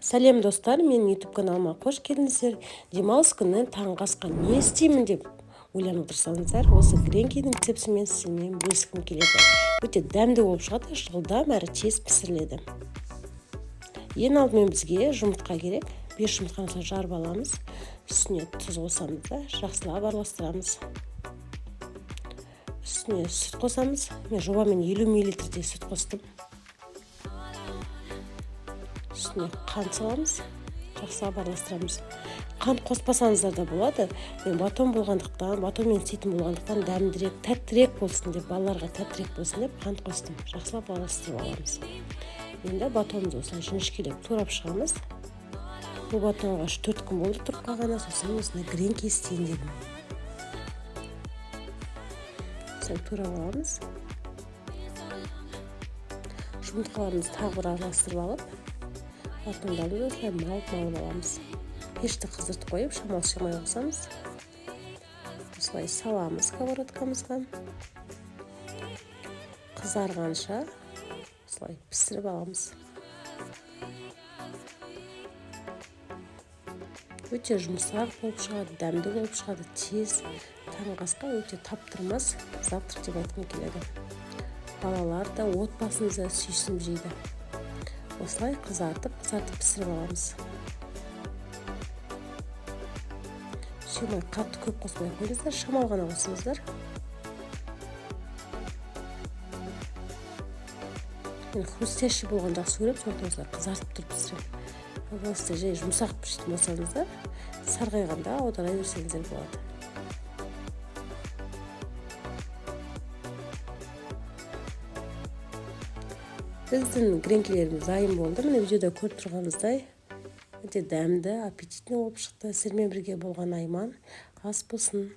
Сәлем, достар! Менің YouTube каналыма қош келдіңіздер. Демалыс күні таңғы асқа не істеймін деп ойланып отырсаңыздар, осы гренкидің рецептімен сіздермен бөліскім келеді. Өте дәмді болып шығады, жылдам әрі тез пісіріледі. Ең алдымен бізге жұмыртқа керек. 5 жұмыртқаны жарып аламыз, үстіне тұз қосамыз да, жақсылап араластырамыз. Үстіне сүт қосамыз. Мен жобамен 50 миллилитрдей сүт қостым. Үстіне қант саламыз, жақсылап араластырамыз. Қант қоспасаңыздар да болады. Мен батон болғандықтан, батонмен істейтін болғандықтан, дәмдірек, тәттірек болсын деп, балаларға тәттірек болсын деп қант қостым. Жақсылап араластырып аламыз. Енді батонымызды осылай жіңішкелеп турап шығамыз. Бұл батонға 3-4 күн болды тұрып қалғаны, сосын осындай гренки істейін дедім. Осылай турап аламыз. Жұмыртқаларымызды тағы бір араластырып алып, батондарымызды осылай малып-малып аламыз. Пешті қыздыртып қойып, шамалы шамай қосамыз. Осылай саламыз сковородкамызға, қызарғанша осылай пісіріп аламыз. Өте жұмсақ болып шығады, дәмді болып шығады. Тез таңғы асқа өте таптырмас завтрак деп айтқым келеді. Балалар да, отбасымыз да сүйсініп жейді. Осылай қызартып қызартып пісіріп аламыз. Сүймай қатты көп қоспай ақ қойыңыздар, шамалы ғана қосыңыздар. Мен хрустящий болған жақсы көремін, сондықтан осылай қызартып тұрып пісіремін. Ал сіздер жай жұмсақ пісетін болсаңыздар, сарғайғанда аудара берсеңіздер болады. Біздің гренкилеріміз дайын болды. Міне, видеода көріп тұрғаныңыздай, өте дәмді, аппетитный болып шықты. Сіздермен бірге болған Айман. Ас болсын!